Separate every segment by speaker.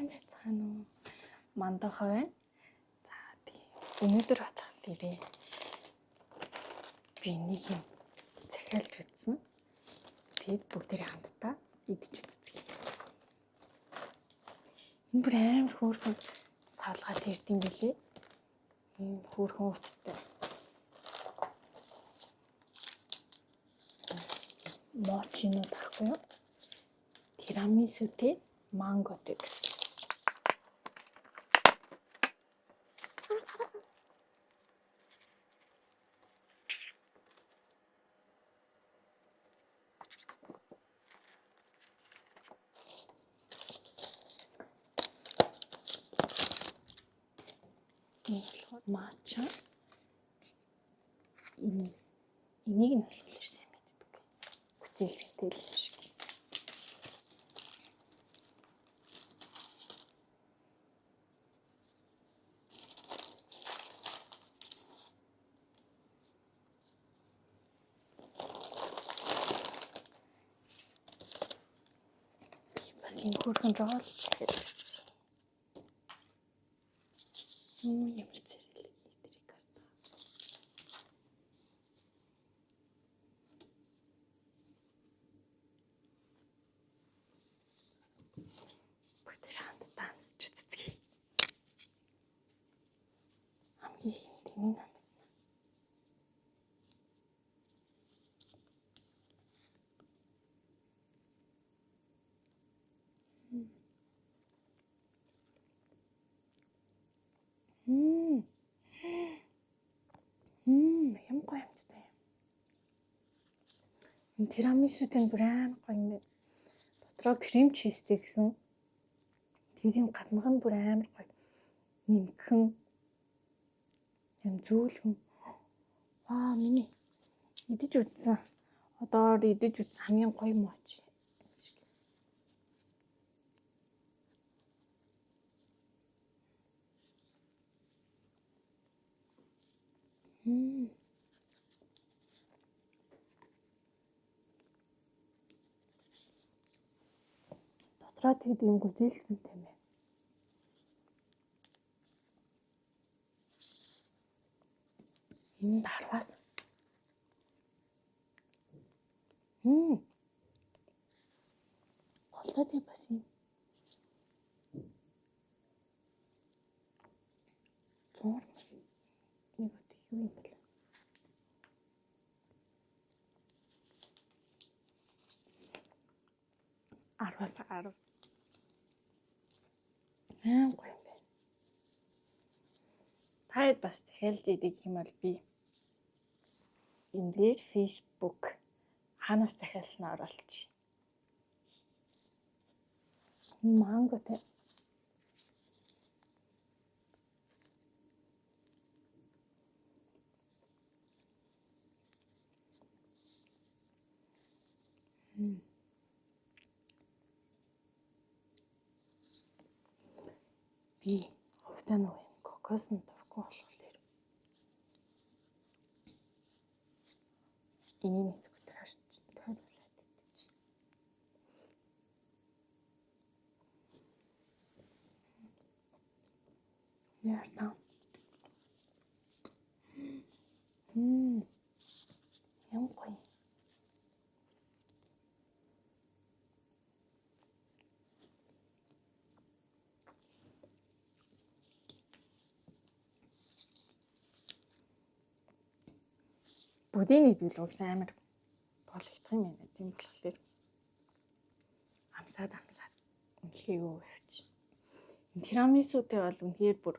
Speaker 1: Сайн байцгаана уу? Мандахаа байна. За тий. Өнөөдөр хатгалирээ. Би нэг юм захиалж үзсэн. Тэгэд бүгдээрээ хамтдаа идэж үзцгээе. Энэ бүр амар хөөрхөн савлгаад ирд юм билээ. Ийм хөөрхөн ууттай. Мочинууд ахгүй юу? Тирамисутэй манготой гэсэн. Энэ болохоор матча. Энэ энийг нь болохоор сайн мэддэг. Хүзээлзэгтэй л юм шиг. Бас юм хөөрхөн ролл захиалж авсан. Ямар царайлаг тэрийг хардаа. Бүгдээр хамтдаа амсч үзцгээе. Хамгийн ихэнд энийг амсна. Ямар гоё амттай юм. Энэ тирамисутэй бүр амар гоё юм байна. Дотроо крем чизтэй гэсэн. Тэрийн гаднах нь бүр амар гоё. Нэмхэн юм зөөлхөн. Ваа, миний идэж үзсэн. Одоор идэж үзсэн хамгийн гоё мочи юм шиг. Дотроо тэгэд юм гүзээлзгэнтэй юм байна. Энэ дарваас. Голдоо тэг бас юм. Зур нэг өд юу юм бэ? Араваас 10. Аим гоё юм байна. Та хэд бас захиалж идэг юм бол би энэ дээр Facebook хаанаас захиалснаа оруулчих. Манготой. Би хувьдаа нөгөө юм кокос нь дургүй болохоор энийг нэгтгэх тойруулаад идчих. Яарна. Ямар гоё. Будины идвэл угсаа амар болгохдох юм байна. Тийм болохоор амсаад үнэлгээгөө авчих. Энэ тирамисутэй бол үнэхээр бүр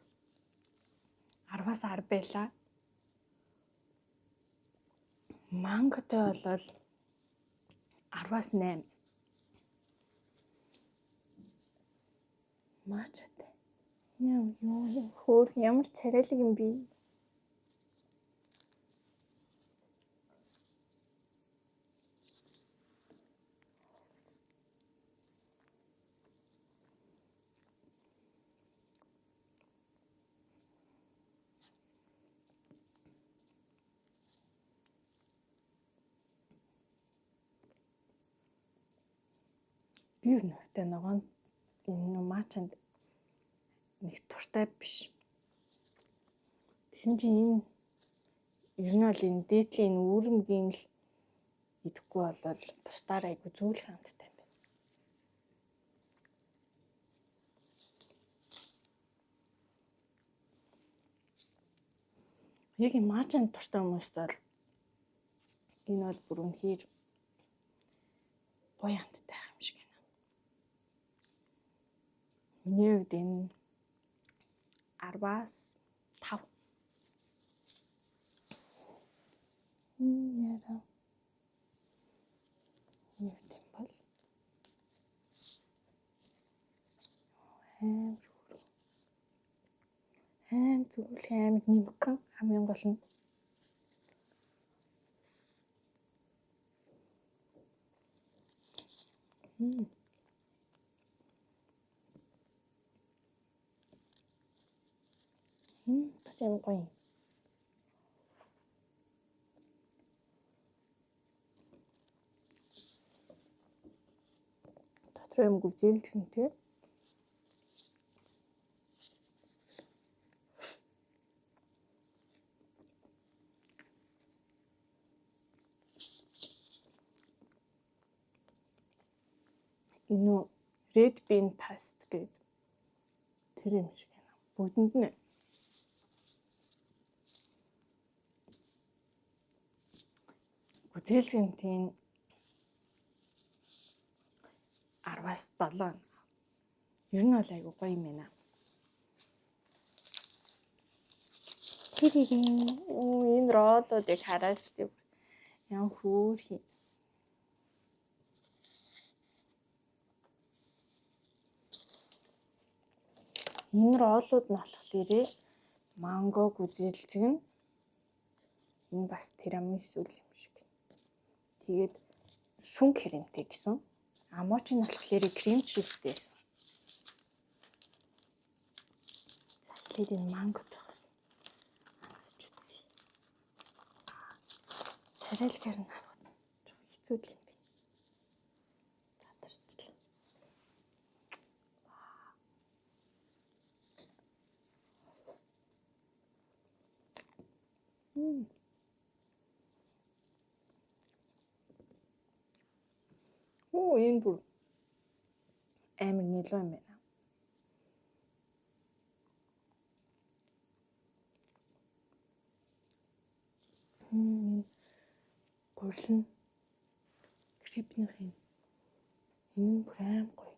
Speaker 1: 10-аас 10 байлаа. Манготой бол 10-аас 8. Мачатай. Юу хөөх ямар царайлаг юм бэ? Би ер нь хувьдаа ногоон энэ матчанд нэг дуртай биш. Тэгсэн чинь энэ ер нь бол энэ дээдлийн энэ үүрэмгийн л идэхгүй болвол бусдаар айгүй зөөлхөн амттай юм байна. Яг юм маачанд дуртай хүмүүст бол энэ бол бүр үнэхээр гоё амттай юм шиг байна. Миний хувьд энэ 10-аас 5. Нэрэ. Юу юм бол? Амар хөрөө. Аим зүгүүл амар нэмгэн хамгийн гол нь. Энэ бас юм гоё. Дотор юм гүзээлзгэнтэй. Энэ үү red bean paste гэдэг тэр юм шиг байна. Бүгдэнд нь гүзээлзгэнтийн 10-аас 7. Ер нь бол айгүй гоё юм байна. Тэр энэ роллуудыг хараач тийм яа хөөрхий. Энэ роллууд нь болохоор манго гүзээлзгэн нь энэ бас тирамису юм шиг. Тэгээд сүн кремтэй гэсэн. А мочи нь болохоор крем чизтэй байсан. За эхлээд энэ манготойгоос амсаж үзье. Царайлгаар нь харахад жоохон хэцүү л юм байна. Задарчлаа. Оо энэ бүр амар нэлөө юм байна. Энэ гурил нь крепнийх юм. Энэ нь бүр аим гоё.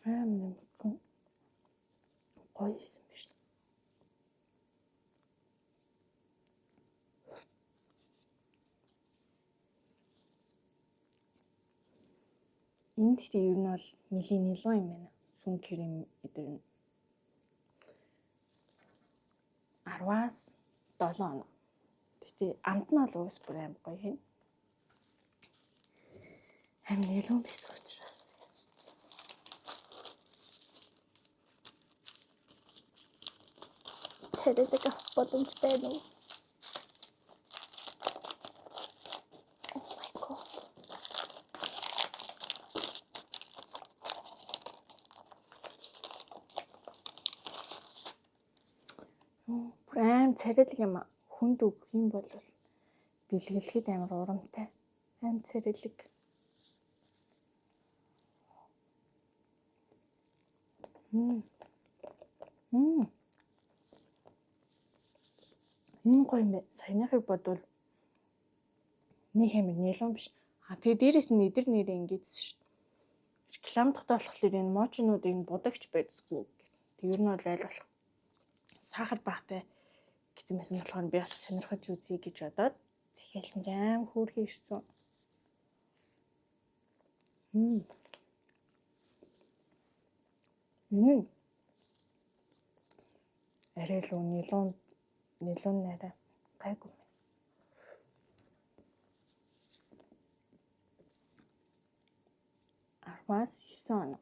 Speaker 1: Аим нэмхэн гоё юм биш. Энэ гэхдээ ер нь бол нэлийн нэлөө юм байна. Сүн крем эдэр нь 10-аас 7 оноо. Тэгтээ амт нь бол уус бүр аим гоё юм. Аим нэлүүн биш учраас. Царайлаг авах боломж байна уу? Oh my god. Бүр аим царайлаг юм хүнд өгөх юм бол бэлгэлэхэд амар урамтай. Аим царайлаг. Энэ гоё юм байна. Саяныхыг бодвол нэг амар нэлон биш. А тэгээ дээрэс нь эдэр нэрээ ингэдсэн шүү дээ. Рекламдахтай болохоор энэ мочинууд энэ будагч байдсгүй гэх. Тэг ер нь бол аль болох сахар багтай гэсэн байсан болохоор би бас сонирхож үзье гэж бодоод захиалсан чинь аим хөөрхөн ирсэн. Энэ арай л нэлүүн арай гайгүй юм. Арваас 9 оноо.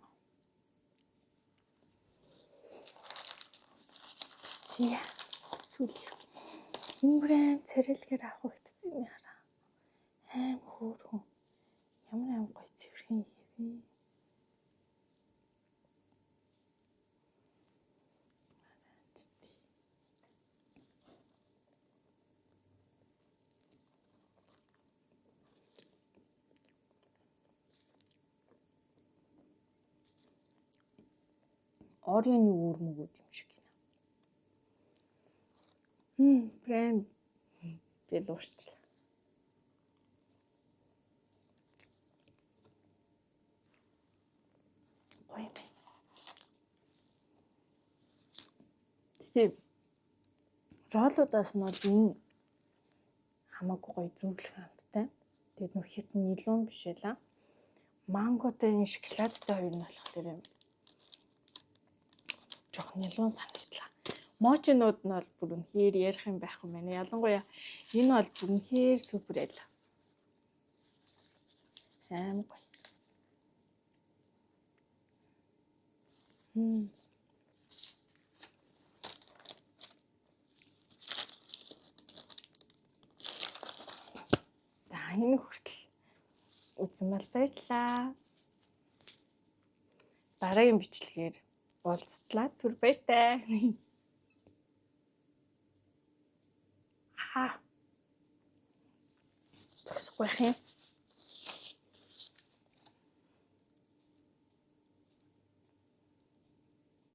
Speaker 1: Зя сүл. Энэ бүр аим царайлгаар авах хэрэгтэй юм хараа. Аим хөөрхөн. Ямар аим гоё цэвэрхэн юм бэ? Oreo-ны үүр мөгүүд юм шиг гинэ. Брэм би луурчлаа. Гоё юм байна. Гэтэ роллуудаас нь бол энэ хамаагүй гоё зүүрлэх амттай. Тэгээд нөх хит нилуун биш байлаа. Манготой энэ шоколадтай хоёр нь болохоор юм жоох нилуун санагдлаа. Мочинууд нь бол бүр үнэхээр ярих юм байхгүй мэнэ. Ялангуяа энэ бол бүр үнэхээр супер байлаа. Аим гоё. За энэ хүртэл үзсэн бол баярлалаа. Дараагийн бичлэгээр уулзтлаа. Түр баяртай. Аа. Зогсохгүй байх юм.